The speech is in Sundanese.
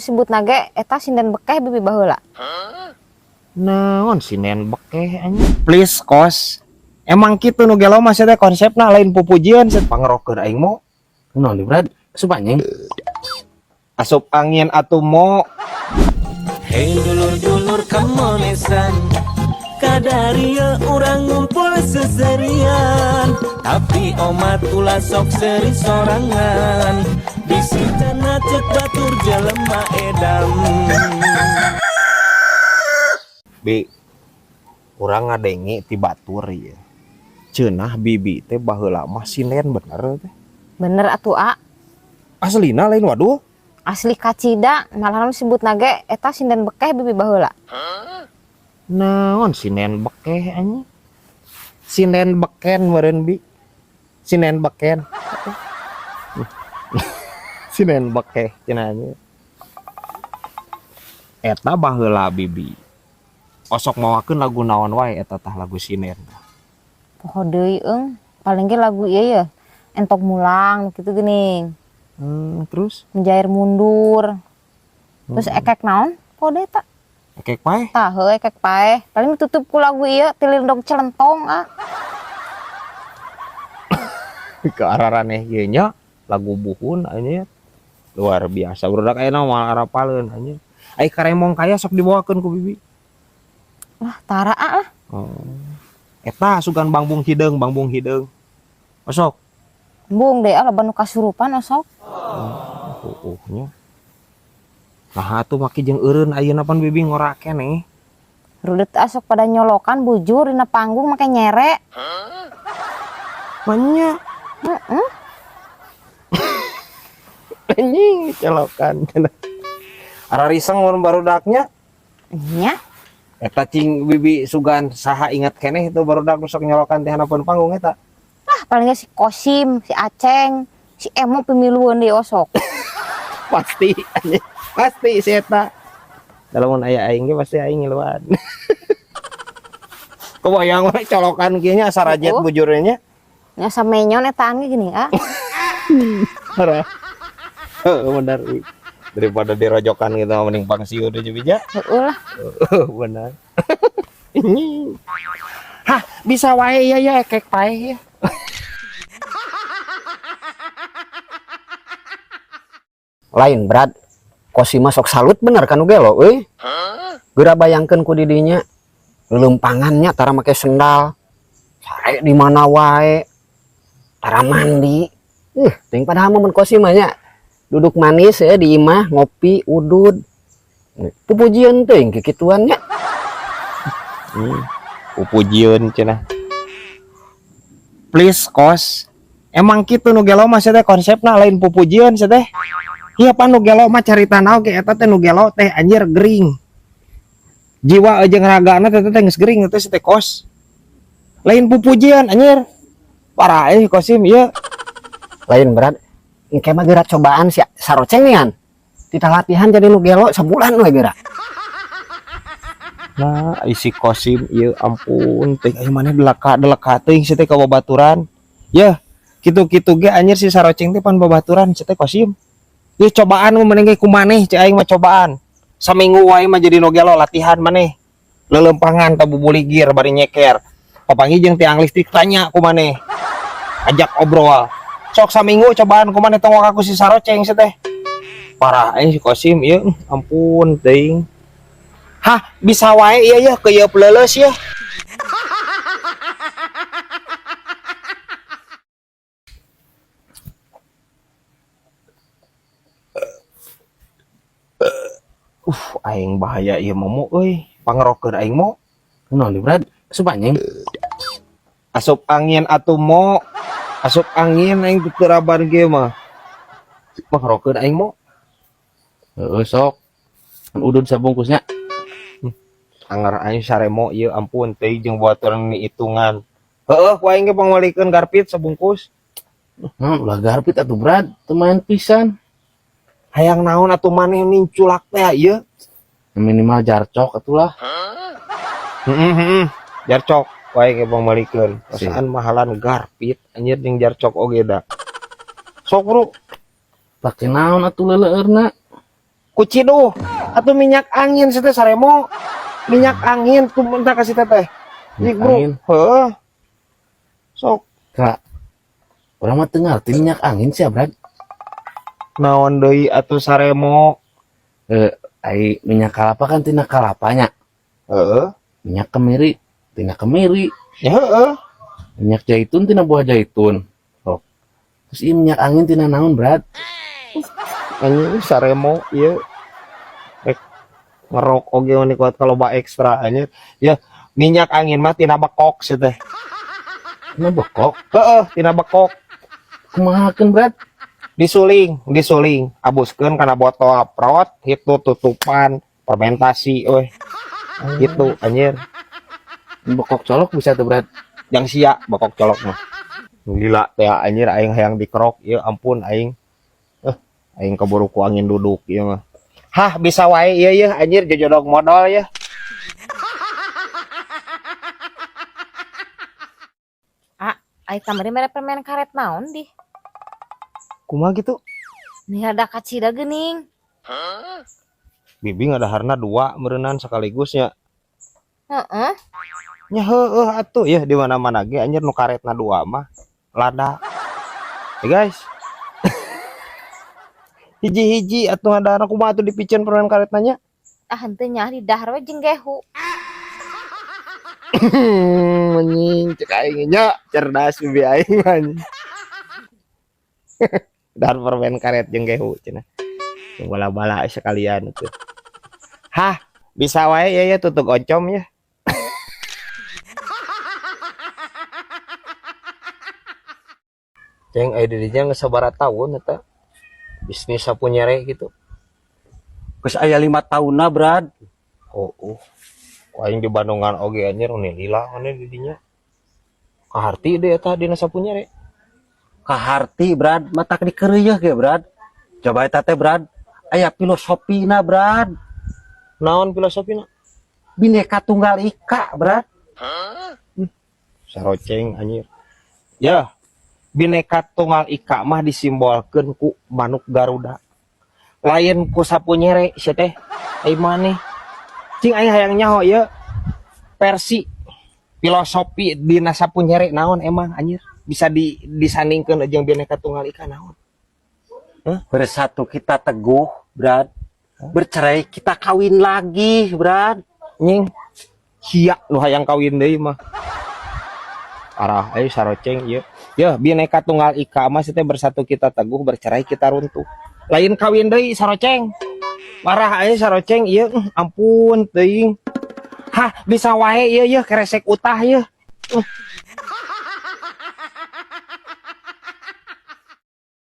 Sebutna ge eta sinden bekeh bibi baheula. Naon sinden bekeh anjing? Please kos. Emang kitu nu gelo mah teh konsepna lain pupujian set pangerokeun aing mo. Naon di Brad? Asup anjing. Asup angin atuh mo. Hei dulur-dulur kamonesan, kadaria urang ngumpul seserian. Tapi omat ulah sok seri sorangan. Bisi cenah cek batur jelema edan. Bi, urang ngadenge ti batur ieu. Cenah bibi teh baheula mah sinden bener teh. Bener atuh a. Aslina lain waduh. Asli kacida, malahan sebutna ge eta sinden bekeh bibi baheula. Naon sinden bekeh anjing? Sinden beken meureun bi. Sinden beken. Sinden bekeh cenah nya. Eta baheula bibi. Osok mawakeun lagu naon wae eta tah lagu sinden. Poho deui eung, paling ge lagu ieu ye. Entok mulang kitu geuning. Terus? Menjair mundur. Terus ekek naon? Poho deui ta. Ekek paeh? Tah heuh ekek paeh. Paling ditutup ku lagu ieu tilindog celentong ah. Ke araraneh ieu nya lagu buhun anjir. Luar biasa. Barudak ayeuna mah arapaleun anjir. Ai karemong kaya sok dibawakeun ku bibi. Wah, tara ah lah. Oh. Eta sugan bangbung hideung, bangbung hideung. Osok. Embung deui ah loba nu kasurupan osok. Oh, nya. Nah, atuh maki jeung eureun ayeuna pan bibi ngora keneh. Rudet asok pada nyolokan bujur dina panggung make nyere. Manya. Heeh. Anjing colokan cenah. Arariseng mun barudaknya. Nya. Eta cing bibi sugan saha ingat keneh itu barudak nu sok nyolokan teh handapeun panggung eta. Ah, paling ge si Kosim, si Aceng, si Emo pemiluan deui osok. Pasti anjing. Pasti si eta. Lamun aya aing ge pasti aing ngiluan. Kebayang we colokan kieu nya sarajet bujurnya nya. Nya samenyon etaan ge gini ah. Parah. Heeh bener. Daripada dirojokan gitu mending pangsiun aja bija. Heeh lah. Heeh bener. Hah, bisa wae ya ya ekek paeh ya. Lain Brad, Kosim mah sok salut bener kan gelo euy. Geura bayangkeun ku didinya lelempangannya tara make sendal. Sare di mana wae. Tara mandi. Teuing padahal mah mun Kosim mah nya duduk manis ya di imah ngopi udud. Pupujian teuing kikituan nya. Pupujian cenah. Please kos. Emang kitu nu gelo mah teh konsepna lain pupujian teh. Iya pan nu gelo mah carita naon ge eta teh nu gelo teh anjir gering. Jiwa jeung ragana teh teh geus gering teh si teh kos. Lain pupujian anjir. Parah euy Kosim ieu. Lain berat. Engke mah geura cobaan si saroceng nian. Tita latihan jadi nu gelo sabulan we geura. Nah, isi Kosim ieu ampun teh aya maneh delaka-delaka teuing si teh ka babaturan. Yeuh, kitu-kitu ge anjir si saroceng teh pan babaturan si teh Kosim. Ieu cobaan mah mending ge ku maneh cek aing mah cobaan. Saminggu wae mah jadi nu gelo latihan maneh. Lelempangan ta bubuligir bari nyeker. Papanggih jeung tiang listrik tanya ku maneh. Ajak obrol. Sok saminggu cobaan ku maneh tong aku si saroceng si teh. Parah aing si Kosim ieu ampun teuing. Hah, bisa wae ieu yeuh keuyeub leuleus yeuh. Aing bahaya ieu mah mo euy. Pangerokeun aing mo. Naon di Brad? Asup anjing. Asup angin atuh mo. Asup angin aing teu teraban kieu mah. Pangerokeun aing mo. Heeh sok. Kan udud sabungkusnya. Anger aing saremo ieu ampun teh jeung baturan hitungan. Heeh, ku aing ge pangmalikeun garpit sabungkus. Naon ulah garpit atuh Brad, teu main pisan. Hayang naon atuh maneh ninculak teh ieu? Minimal jarcok atuh lah. Heeh, jarcok wae ge pangmalikeun. Perasaan mahalan garpit anjir jeung jarcok oge da. Sok bro. Pake naon atuh leuleurna? Kuciduh atau minyak angin sih teh saremo. Minyak angin tuh mentah kasih teteh. Minyak Bro. angin. Heeh. Sok Kak, urang mah teu ngarti minyak angin sih, Brad. Naon deui atuh saremo? Eh, ai minyak kalapa kan tina kalapanya. Heeh. Minyak kemiri tina kemiri. Ya heeh. Minyak zaitun tina buah zaitun. Oh. Terus ieu minyak angin tina naon, Brad? Anjing saremo ieu. Rek ngerok oge mani kuat kalau ba ekstra anjir. Ya minyak angin mah tina bekok sih teh. Tina bekok. Heeh, tina bekok. Kumahakeun, Brad? Disuling, disuling, abuskeun kana botol prot, itu tutupan fermentasi weh. Gitu anjir. Bekok colok bisa tuh, Brad. Yang sia bekok colok mah. Gila teh anjir aing hayang dikerok, ya ampun aing. Aing keburu ku angin duduk ieu mah. Hah, bisa wae ieu yeuh anjir jojodog modal ya. Ah, ai kamari mere permen karet naon di? Kumaha gitu? Nih ada kacida geuning. Bibi ngadaharna dua meureunan sekaligusnya. Heeh. Nya heueuh atuh ya di mana-mana ge anjir nu karetna dua mah lada. Ya guys. Hiji-hiji atuh ngadaharna kumaha atuh dipiceun permen karetna nya? Ah henteu nya di dahar we jeung gehu. Anjing cek aing nya cerdas bibi aing mah anjing. Dahar permen karet jeung gehu cenah. Jeung bala-bala sekalian tuh. Hah, bisa wae ya ya tutug oncom ya. Ceng aya di dinya geus sabaraha tahun eta bisnis sapu nyere gitu. Geus aya 5 taunna, Brad. Oh, oh. Ku aing di Bandungan oge anjir uni lila ane di dinya. Kaharti deui eta dina sapu nyere. Kaharti, Brad, matak dikeureuyeah ge, Brad. Coba eta teh, Brad, aya filosofina, Brad. Naon filosofina? Bineka Tunggal Ika, Brad. Hah? Saroceng anjir. Ya, Bineka Tunggal Ika mah disimbolkeun ku manuk Garuda. Lain ku sapu nyere sia teh. Ai maneh. Cing aing hayang nyaho ieu versi filosofi dina sapu nyere naon emang anjir? Bisa disandingkeun jeung Bineka Tunggal Ika naon? Hah? Bersatu kita teguh, Brad. Bercerai kita kawin lagi, Brad. Nying. Sia nu hayang kawin deui mah. Arah ayo saroceng ieu. Ya Bineka Tunggal Ika mah teh bersatu kita teguh, bercerai kita runtuh. Lain kawin deui saroceng. Marah ayo saroceng ieu, ampun teuing. Hah, bisa wae ieu yeuh keresek utah ieu.